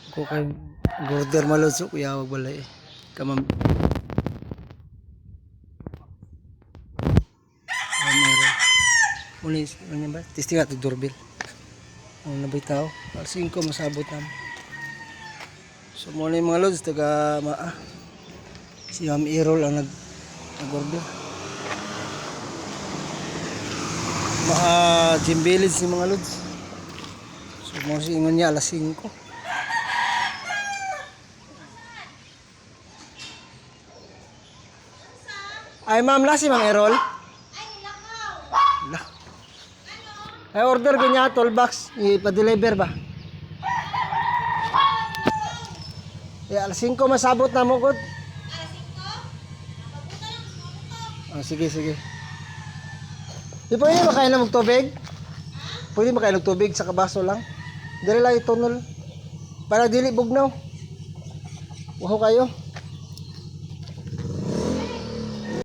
Ko kay border malod so kuya wag balay. Kamam. Ah, meron. Muna ano ba? Testing natin doorbell. Ang nabay tao. Alas 5 masabot na. So muna yung mga lods, taga maa. Si Ma'am Errol ang nag-order. Maa Gym Village ni mga lods. So mo si ingon niya alas 5. Ay ma'am, la si Ma'am Errol. La. Ay order ko niya tool box, ipa-deliver ba? Ya, alas 5 masabot na mo gud. Alas 5? Oh, sige, sige. Di pwede ba kayo na magtubig? Pwede ba kayo magtubig sa kabaso lang? Dili lang itunol. Para dili bugnaw. Waho kayo.